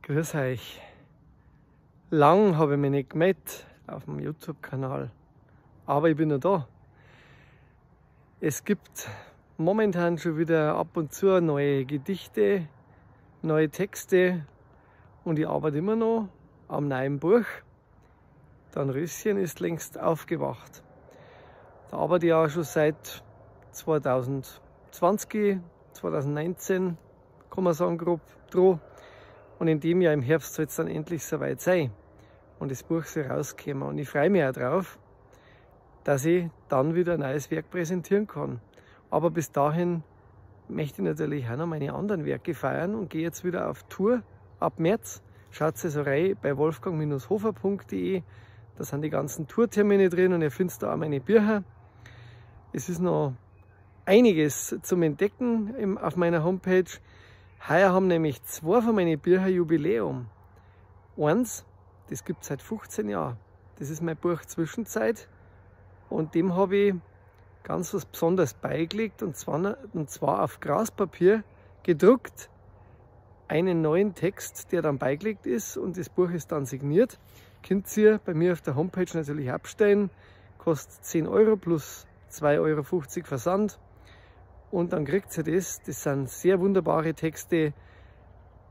Grüß euch. Lang habe ich mich nicht gemeldet auf dem YouTube-Kanal, aber ich bin noch da. Es gibt momentan schon wieder ab und zu neue Gedichte, neue Texte und ich arbeite immer noch am neuen Buch. Dornröschen ist längst aufgewacht. Da arbeite ich auch schon seit 2020, 2019, kann man sagen, grob dran. Und in dem Jahr im Herbst soll es dann endlich soweit sein und das Buch soll rauskommen. Und ich freue mich auch drauf, dass ich dann wieder ein neues Werk präsentieren kann. Aber bis dahin möchte ich natürlich auch noch meine anderen Werke feiern und gehe jetzt wieder auf Tour ab März. Schaut also rein bei wolfgang-hofer.de. Da sind die ganzen Tourtermine drin und ihr findet da auch meine Bücher. Es ist noch einiges zum Entdecken auf meiner Homepage. Heuer haben nämlich zwei von meinen Büchern Jubiläum. Eins, das gibt es seit 15 Jahren. Das ist mein Buch Zwischenzeit. Und dem habe ich ganz was Besonderes beigelegt, und zwar auf Graspapier gedruckt einen neuen Text, der dann beigelegt ist, und das Buch ist dann signiert. Könnt ihr bei mir auf der Homepage natürlich abstellen. Kostet 10 Euro plus 2,50 Euro Versand. Und dann kriegt ihr das. Das sind sehr wunderbare Texte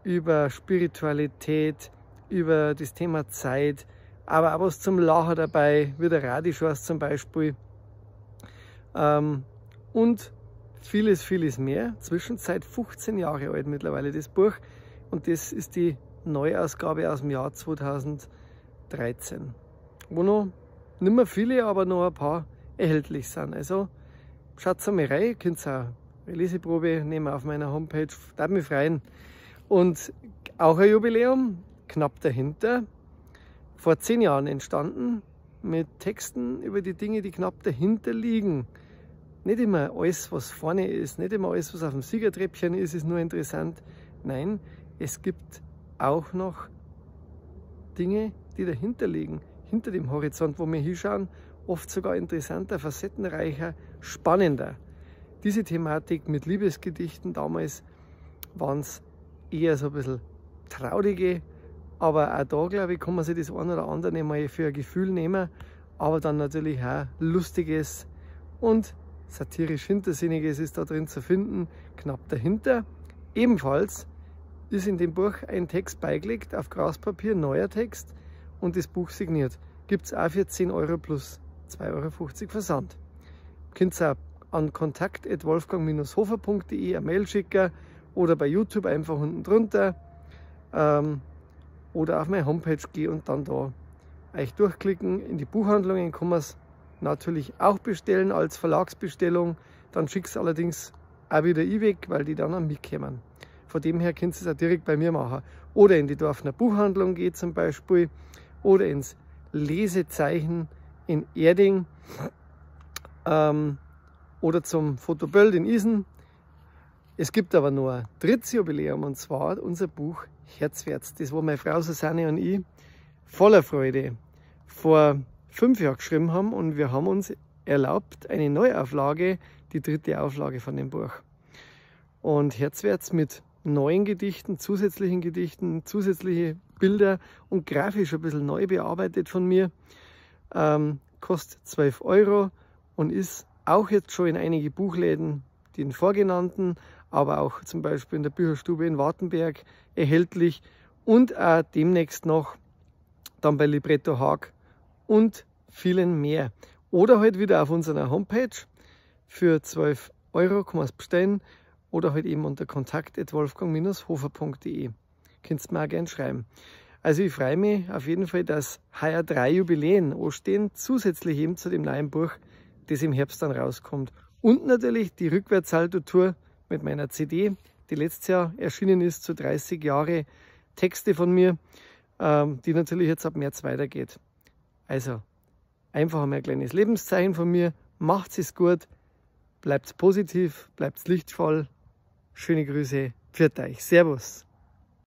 über Spiritualität, über das Thema Zeit, aber auch was zum Lachen dabei, wie der Radischors zum Beispiel. Und vieles, vieles mehr. Zwischenzeit 15 Jahre alt mittlerweile das Buch. Und das ist die Neuausgabe aus dem Jahr 2013. Wo noch nicht mehr viele, aber noch ein paar erhältlich sind. Also schaut einmal rein, könnt auch eine Leseprobe nehmen auf meiner Homepage, darf mich freuen. Und auch ein Jubiläum, knapp dahinter, vor 10 Jahren entstanden, mit Texten über die Dinge, die knapp dahinter liegen. Nicht immer alles, was vorne ist, nicht immer alles, was auf dem Siegertreppchen ist, ist nur interessant. Nein, es gibt auch noch Dinge, die dahinter liegen, hinter dem Horizont, wo wir hinschauen, oft sogar interessanter, facettenreicher, spannender. Diese Thematik mit Liebesgedichten damals waren es eher so ein bisschen traurige, aber auch da, glaube ich, kann man sich das eine oder andere mal für ein Gefühl nehmen, aber dann natürlich auch Lustiges und satirisch Hintersinniges ist da drin zu finden, knapp dahinter. Ebenfalls ist in dem Buch ein Text beigelegt, auf Graspapier, neuer Text, und das Buch signiert. Gibt es auch für 10 Euro plus 2,50 Euro Versand. Könnt ihr auch an kontakt@wolfgang-hofer.de eine Mail schicken oder bei YouTube einfach unten drunter oder auf meine Homepage gehen und dann da euch durchklicken. In die Buchhandlungen kann man es natürlich auch bestellen als Verlagsbestellung. Dann schickt es allerdings auch wieder ich weg, weil die dann an mich kommen. Von dem her könnt ihr es auch direkt bei mir machen. Oder in die Dorfner Buchhandlung geht zum Beispiel oder ins Lesezeichen in Erding oder zum Fotoböld in Isen. Es gibt aber nur ein drittes Jubiläum, und zwar unser Buch Herzwärts. Das, wo meine Frau Susanne und ich voller Freude vor 5 Jahren geschrieben haben, und wir haben uns erlaubt eine Neuauflage, die dritte Auflage von dem Buch. Und Herzwärts mit neuen Gedichten, zusätzlichen Gedichten, zusätzliche Bilder und grafisch ein bisschen neu bearbeitet von mir, kostet 12 Euro und ist auch jetzt schon in einige Buchläden, den vorgenannten, aber auch zum Beispiel in der Bücherstube in Wartenberg erhältlich und auch demnächst noch dann bei Libretto Haag und vielen mehr. Oder halt wieder auf unserer Homepage für 12 Euro kann man es bestellen oder halt eben unter kontakt@wolfgang-hofer.de. Könnt ihr mir auch gerne schreiben. Also ich freue mich auf jeden Fall, dass heuer 3 Jubiläen anstehen, zusätzlich eben zu dem neuen Buch, das im Herbst dann rauskommt. Und natürlich die Rückwärtssalto-Tour mit meiner CD, die letztes Jahr erschienen ist, zu 30 Jahre Texte von mir, die natürlich jetzt ab März weitergeht. Also einfach einmal ein kleines Lebenszeichen von mir. Macht's es gut, bleibt positiv, bleibt lichtvoll. Schöne Grüße, pfiat euch. Servus.